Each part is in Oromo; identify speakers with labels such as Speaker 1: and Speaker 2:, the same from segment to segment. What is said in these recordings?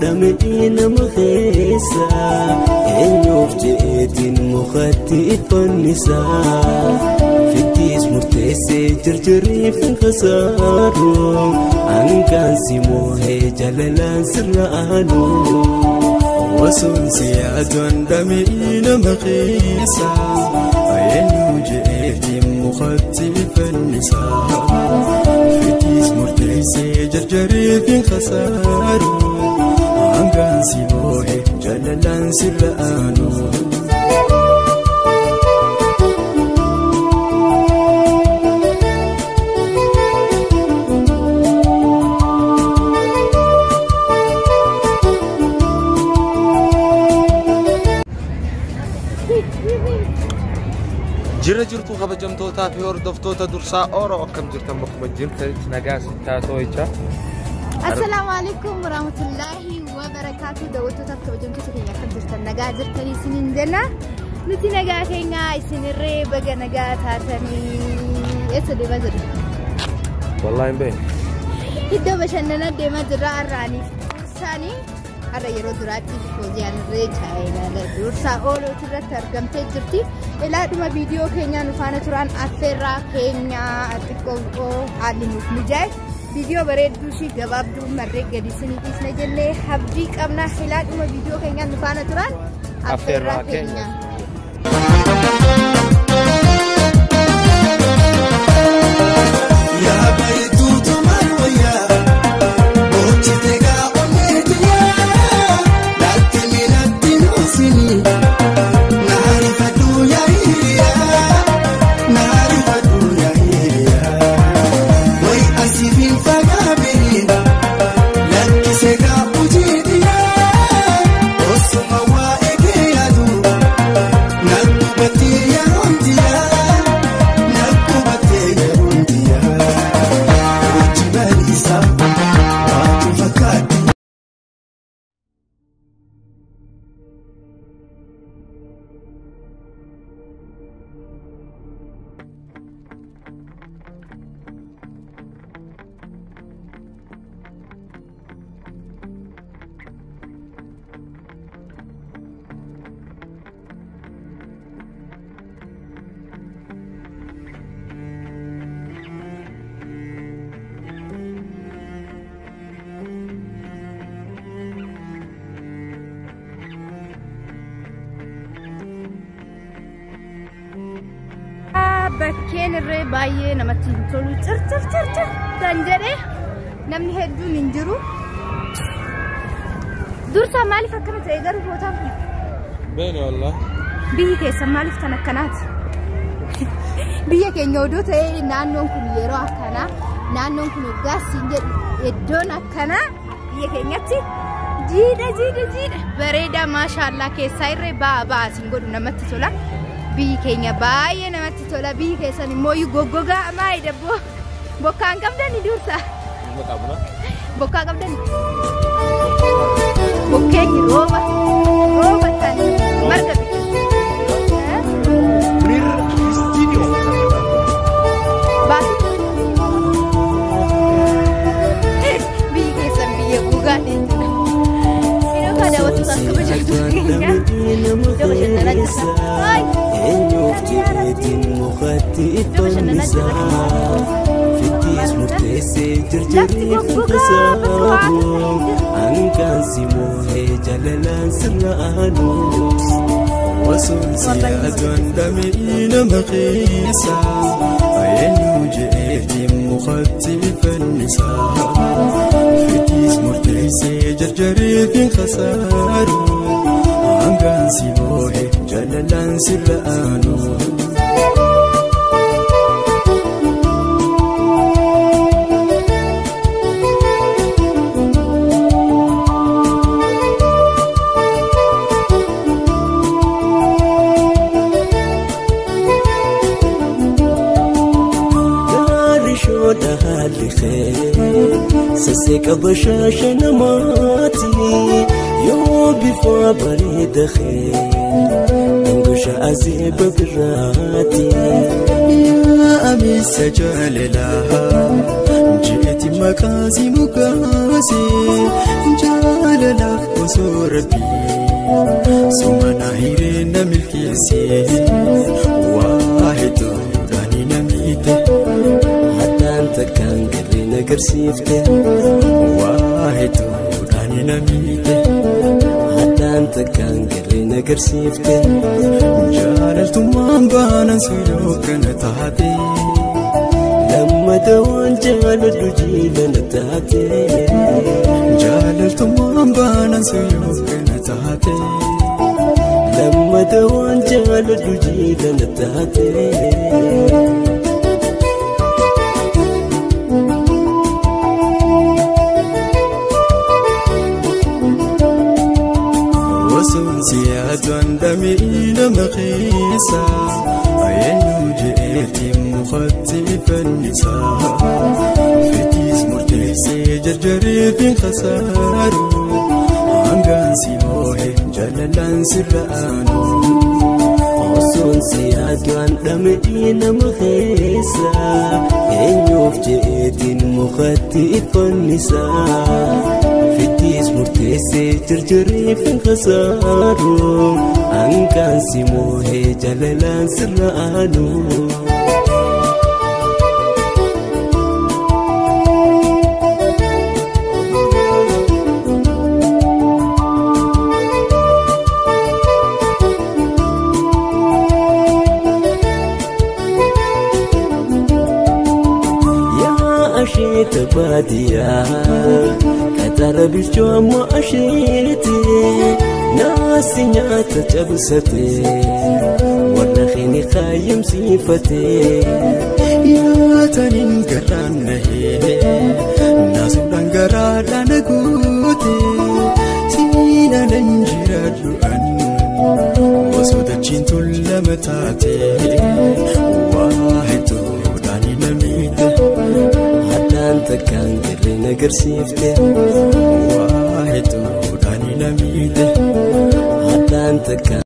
Speaker 1: dhamee nama keessa eenyuuf jeetiin mukatti fannisaa fittiis murteessee jarjareef hin khasaaru hangaan si moohee jalalaan sirra aanu.
Speaker 2: Osoon si yaaduun dhamee nama keessa eenyu jeetiin mukatti fannisaa fittiis murteessee jarjareef hin khasaaru hangaan si moohee jalalaan sirra aanu.
Speaker 3: Jira jirtu kabajamtootaa fi hordoftoota dursaa Oro akkam jirtan bakkuma jirtanitti nagaa sittaa too'icha.
Speaker 4: Assalaamu alaikum warahmatullahi wabarakaatuh. Daawwattootaaf kabajamtoota keenya akkam jirtan nagaa jirtanii isiniin jenna. Nuti nagaa keenya isinirree baga nagaa taatanii eessa deemaa jirra?
Speaker 3: Wallaahi hin beekne.
Speaker 4: Iddoo bashannanaa deemaa jirra har'aaniif dursaanii har'a yeroo duraatiif Fooziyaan irree chaayinaa dursaa oolootu irratti argamtee jirti. Ilaadhuma viidiyoo keenyaa nu faana turan affeerraa keenya xiqqoo haalli nuuf mijaa'e. Viidiyoo bareedduu ishii gabaabduu marree gadi isinii dhiisna jennee abdii qabna. Ilaadhuma viidiyoo keenyaa nu faana turan affeerraa keenya.
Speaker 2: Yaa bareedduu maal wayyaa boochitee gaa onneetiyaa laatti miidhagdi nuusinii naarifadhu yaa hiriyaa naarifadhu yaa hiriyaa wayi asiif fagaabiri lakkisee gaa ujiidhiyaa osuma waa'ee kee yaadu nakkubattee yeroontiyaa nakkubattee yeroontiyaa hojii bariisa waantu fakkaatti.
Speaker 4: Bakkeen irree baay'ee namatti hin tolu cir cir cir cir kan jedhee namni hedduun hin jiru. Dursaa maaliif akkana ta'e garuu bootaan kun?
Speaker 3: Beeni wallaahi.
Speaker 4: Biyyi keessan maaliif tan akkanaati? Biyya keenya odoo ta'ee naannoon kun yeroo akkanaa naannoon kun waggaa siin jedhu iddoon akkanaa biyya keenyatti jiidha jiidha jiidha bareedaa maashaallaa keessaa irree ba'a ba'a siin godhu namatti tola. Biyyi keenya baay'ee namatti tola. Biyyi keessan immoo goggogaa maayii dabboo bokkaan qabdani dursa. Bokkaa qabdani. Bokkeenyi rooba rooba tan marga biqiltu. Biyyi keessan biyya gogaa jechuudha. Yeroo kana daawwattoota kabajamtoota keenya iddoo bashannanaa jirra.
Speaker 1: Eenyuuf jeetiin mukatti fannisaa fittiis murteessee jarjareef hin khasaaru hangaan si moohee jalalaan sirra aanu.
Speaker 2: Osoon si yaaduun dhamee nama keessa eenyu jeetiin mukatti fannisaa fittiis murteessee jarjareef hin khasaaru hangaan si moohee jalalaan sirra aanu.
Speaker 1: Gaarri haalli kee sasseeqa bashaasha namaati yoo bifa bareeda kee dangosha azeeba biraati.
Speaker 2: Yaa amisa jaalalaa ji'eeti Maqaa si mukaasee jaalalaaf osoo rabbii suma na hiree na milkeessee waa hedduudhaan na miite.
Speaker 1: Haddaan takkaan garee na garsiifte
Speaker 2: waa hedduudhaan na miite.
Speaker 1: Haddaan takkaan garee na garsiifte
Speaker 2: jaalaltummaan baanan suyyoo kana taate.
Speaker 1: Lammata waan jaaladhu jiila na taate.
Speaker 2: Jaalaltummaan baanan suyyoo kana taate.
Speaker 1: Lammata waan jaaladhu jiila na taate.
Speaker 2: Osoon si yaadaan damee nama keessa eenyu jeetiin mukatti fannisaa fitiis murteessee jarjaree fi khasaaru hangaan si moo'e jaalalaan sirra aanu.
Speaker 1: Osoon si yaadaan damee nama keessa eenyuuf jeetiin mukatti fannisaa. Fitiis murteessee jarjaree fi khasaaru hangaan si moo'e jaalalaan sirra aanu. Yaa asheeta baadiyyaa qaxara bilchoo amma asheete naasi nyaata cabsate warra keenya kaayyamsiifate.
Speaker 2: Yaataniin garaan nahee naasuudhaan garaadhaan guute siinaan jiraadhu an osoo dachiin tullama taate waa hedduudhaan na miite.
Speaker 1: Haddaan takkaan garee na garsiifte
Speaker 2: waa hedduudhaan na miite.
Speaker 1: Haddaan takkaan.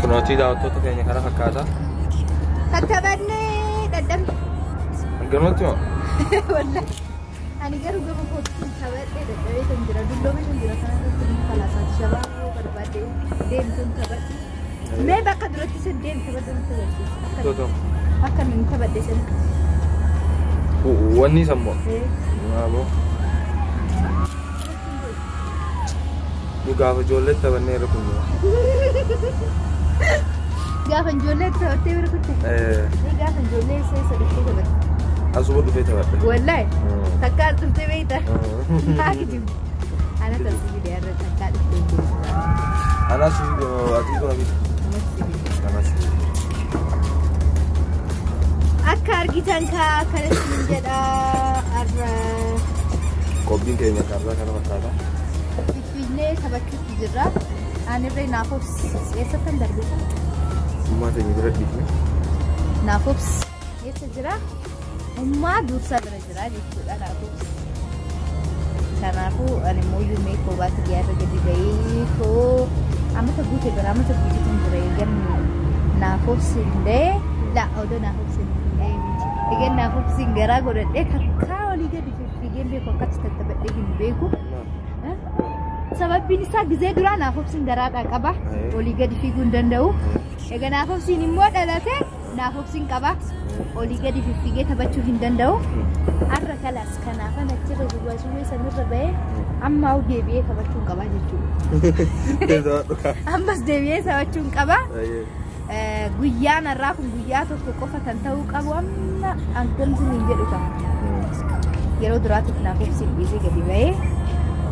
Speaker 3: Kunootii daawwattoota keenya kana fakkaata.
Speaker 4: Tattaphannee dadhabne.
Speaker 3: Gamatti moo?
Speaker 4: Wallahi. Ani garuu gama kootiin taphadhee dadhabee kan jira. Dulloomee kan jira. Kana irratti ni kalaasaati. Shabaab yoo barbaadde deemtuun taphadhe. Mee bakka duratti san deem taphadhu natti agarsiisa.
Speaker 3: Toto.
Speaker 4: Akka nun taphadhe san.
Speaker 3: Wanni sammoo. Maaboo. Nu gaafa ijoollee taphannee irra kun jira.
Speaker 4: Gaafa ijoollee taphattee bira kutte. Ni gaafa ijoollee isa dhuftee taphatte.
Speaker 3: Asuma dhufee taphadhe.
Speaker 4: Wallahi. Takkaa as dhuftee beekta. Haa kijibdu. Ana tasii fide irra takkaa dhuftee beekta.
Speaker 3: Anas ati kun abita. Anas.
Speaker 4: Akka argitan kaa akkanatti hin jedha arra.
Speaker 3: Qophiin keenya kaarraa kana fakkaata.
Speaker 4: Finfinnee taphachuutti jirra. Anirree naaf obsi. Eessattan darbita?
Speaker 3: Ummaa teenya bira dhiifne.
Speaker 4: Naaf obsi. Eessa jira? Ummaa dursa bira jira jechuudha naaf obsi. Kanaafuu ani immoo yuumee koobaatti dhiyaata gadi bahee koo amata guute bira amata guututu jira eegan naaf obsi illee la odoo naaf obsi illee miti. Eegan naaf obsi garaa godhadhee takkaa olii gadi fiigee beeku akkatti tattaphadhee hin beeku. Sababbiin isaa gizee duraa naaf obsiin garaadhaa qaba. Olii gadi fiiguu hin danda'u. Egaa naaf obsiin immoo dhalate naaf obsiin qaba. Olii gadi fiigee taphachuu hin danda'u. Har'a kalaas kanaafan achirra zuwwaa sanirra bahee amma hoo deebi'ee taphachuu hin qaba jechuudha. Ammas deebi'ee taphachuu hin qaba. Guyyaan har'aa kun guyyaa tokko qofa kan ta'uu qabu amma hangamti hin jedhu qaba. Yeroo duraatiif naaf obsiin dhiisee gadi bahee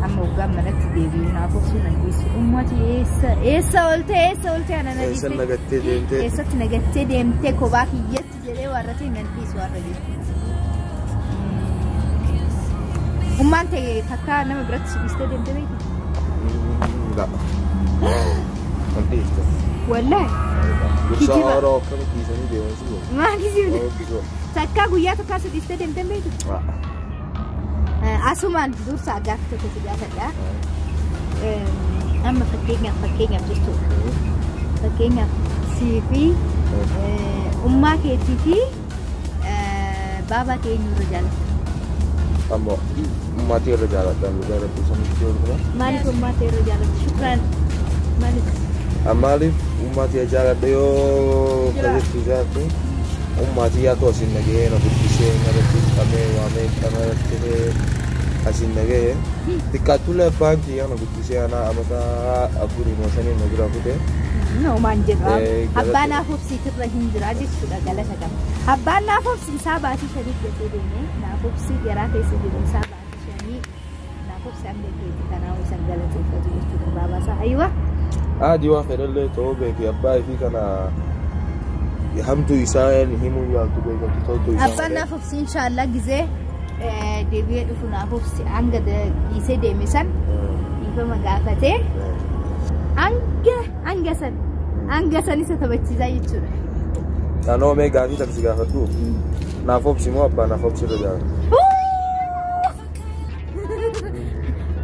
Speaker 4: amma waggaan manatti deebi'u naaf obsuun nan dhiisu. Ummati eessa eessa ooltee eessa ooltee ana na
Speaker 3: Eessa
Speaker 4: dhiiste
Speaker 3: nagattee deemtee?
Speaker 4: Eessatti nagattee deemtee kophaa kiyyatti jedhee warra ta'e nan dhiisu warra jechuudha. Ummaan ta'e takka nama biratti si dhiistee deemtee beekti?
Speaker 3: La. Kan dhiifte.
Speaker 4: Wallahi.
Speaker 3: Dursa
Speaker 4: Kijiba.
Speaker 3: Oroo akkamitti dhiisanii deeman si godhu?
Speaker 4: Maal kijibne? Takka guyyaa tokko si dhiistee deemtee beekti? Asumaan dursa gaaffii tokko si gaafadha. Amma fakkeenyaaf jechuudha. Fakkeenyaaf sii fi ummaa keetii fi baabaa kee eenyurra jaalatta?
Speaker 3: Ammoo ummaatii irra jaaladha. Dhugaa rabbii sanitti yoo dhufa.
Speaker 4: Maaliif ummaa kee irra jaalatta? Shukran. Maaliif?
Speaker 3: Maaliif ummaatii jaaladha yoo kajettu jaalattu ummaatii yaatu asiin nagahee na guddisee na rakkifamee waamee kana rakkisee asiin nagahee xiqqaattullee abbaan kiyyaa na guddisee ana amata afurii moo shanii na bira kute.
Speaker 4: No maan jedhu.
Speaker 3: Galata.
Speaker 4: Abbaan naaf obsiitirra hin jira jechuudha galata qaba. Abbaan naaf obsi isaa baatii shanii gatee deeme naaf obsi garaa keessa jiru isaa baatii shanii naaf obsi hanga keetti kanaaf isan galateeffatu jechuudha baabaa isaa. Ayiwa.
Speaker 3: Aadii waan fedhallee ta'uu beeki abbaa ifii kana hamtuu isaa himuu yaaltu beekamtu toltuu isaa.
Speaker 4: Abbaan naaf obsi inshaallah gizee deebi'ee dhufu naaf obsi hanga dhiisee deeme san dhiifama gaafatee hanga san isa taphachiisaa jechuudha.
Speaker 3: Naannoo mee gaafii taksi gaafadhu. Naaf obsi moo abbaa naaf obsi irra jaalata?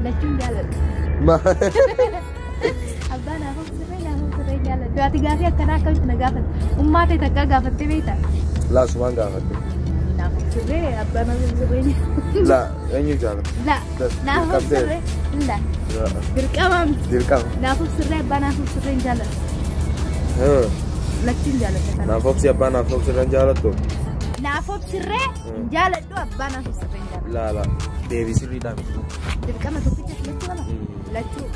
Speaker 4: Lachuun jaaladha. Abbaa naaf obsirree naaf obsirree jaaladha. Ati gaafii akkanaa akkamitti na gaafatta? Ummaa ta'e takkaa gaafattee beektaa?
Speaker 3: Laasumaan gaafadhe.
Speaker 4: Naaf obsirree abbaa naaf obsirree.
Speaker 3: La eenyu jaalata?
Speaker 4: La naaf obsirree. La dirqama miti.
Speaker 3: Dirqama.
Speaker 4: Naaf obsirree abbaa naaf obsirree hin jaalladhu. Lachuun jaalladha kana.
Speaker 3: Naaf obsi abbaa naaf obsi irra hin jaalattu?
Speaker 4: Naaf obsirree hin jaalladhu abbaa naaf obsirree hin jaalladhu.
Speaker 3: La la deebii sirriidhaa miti.
Speaker 4: Dirqama tokkicha filachuu qaba? Lachuu.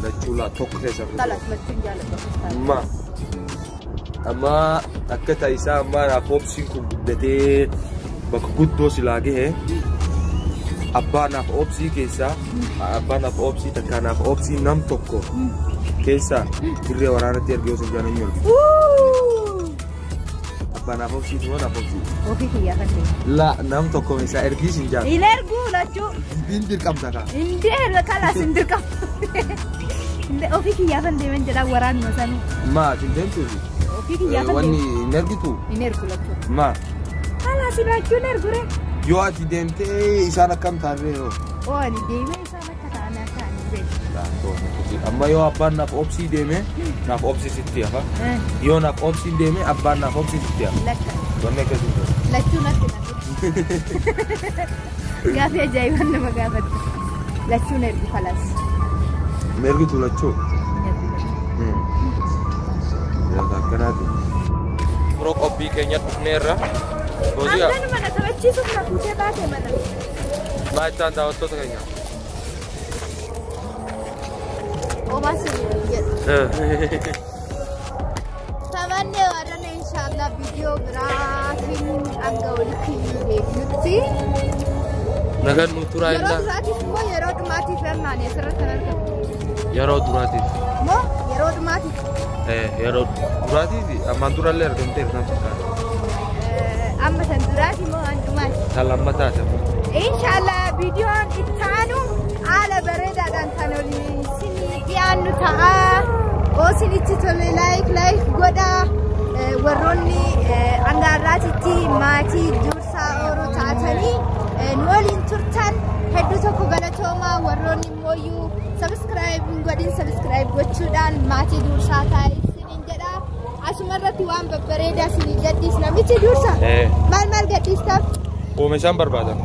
Speaker 3: Lachuu laa tokko keessa filatu.
Speaker 4: Kalas lachuun jaalladhu.
Speaker 3: Amma amma akka ta'isaa amma naaf obsiin kun guddatee bakka guddoo silaa gahe abbaa naaf obsii keessaa abbaa naaf obsii takkaa naaf obsii nam tokko keessaa dirree waraanatti ergee osoo hin jaalan hin jiru. Abbaa naaf obsii moo naaf obsii?
Speaker 4: Ofii kiyyaa kan ta'e.
Speaker 3: La nam tokko isaa ergiis hin jaalan.
Speaker 4: Hin erguu lachuu.
Speaker 3: Hin dirqamta kaa.
Speaker 4: Indee kalas hin dirqamu. Ofii kiyyaa kan deeman jedhaa waraanuma sanuu.
Speaker 3: Ma ati hin deemtuufi?
Speaker 4: Ofii kiyyaa kan
Speaker 3: Wanni
Speaker 4: deeman.
Speaker 3: hin ergitu?
Speaker 4: Hin ergu lachuu.
Speaker 3: Ma
Speaker 4: Kalas lachuu hin ergu ree.
Speaker 3: yoo ati deemtee isaan akkam taarree hoo?
Speaker 4: Oo ani deemee isaan akka ta'an akka ani beeku.
Speaker 3: Amma yoo abbaan naaf obsii deeme naaf obsii sitti hafa. Yoo naaf obsiin deeme abbaan naaf obsii sitti hafa.
Speaker 4: Lakka.
Speaker 3: Wanni akkasii jira.
Speaker 4: Lachuu natti nafe. Gaafii ajaa'ibaan nama gaafatte. Lachuun ergu kalas.
Speaker 3: Mergitu lachuu. Nyaata akkanaati. Yeroo qophii keenya dhufneerra. Boziyaa
Speaker 4: Hangan mana taphachiisuuf na fuutee baate mana.
Speaker 3: maal daawwattoota keenya.
Speaker 4: Homaa sirrii jedhu. Taphanne warreen inshaallah viidiyoo biraatiin hanga walitti deebinutti.
Speaker 3: Nagaan nu turaa
Speaker 4: Yeroo
Speaker 3: illaa
Speaker 4: duraatiif immoo yeroo dhumaatiif hirmaane asirratti kan argamu.
Speaker 3: Yeroo duraatiif.
Speaker 4: Moo yeroo dhumaatiif?
Speaker 3: Yeroo duraatiif ammaan durallee argamtee irraan fakkaata.
Speaker 4: Amma san duraati moo an dhumaati?
Speaker 3: Tan lammataa ta'e.
Speaker 4: Inshaallah viidiyoon itti aanu haala bareedaadhaan kan olii isinii dhiyaannu ta'a. Oo isinitti tole like like godhaa. Warroonni hanga har'aatitti maatii dursaa ooluu taatanii nu waliin turtan hedduu tokko galatoomaa. Warroonni immoo subscribe hin godhin subscribe gochuudhaan maatii dursaa ta'a isiniin jedha. Asuma irratti waan babbareedaa isinii gadhiisna miti dursa? Maal maal gadhiistaaf?
Speaker 3: Oomishaan barbaadan.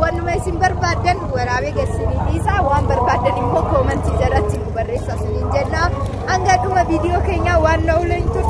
Speaker 4: Wanuma isin barbaaddan waraabee gassinii dhiisaa, waan barbaaddan immoo koomantii jalatti nu barreessaa isiniin jenna. Hanga dhuma viidiyoo keenyaa waan na waliin turtan.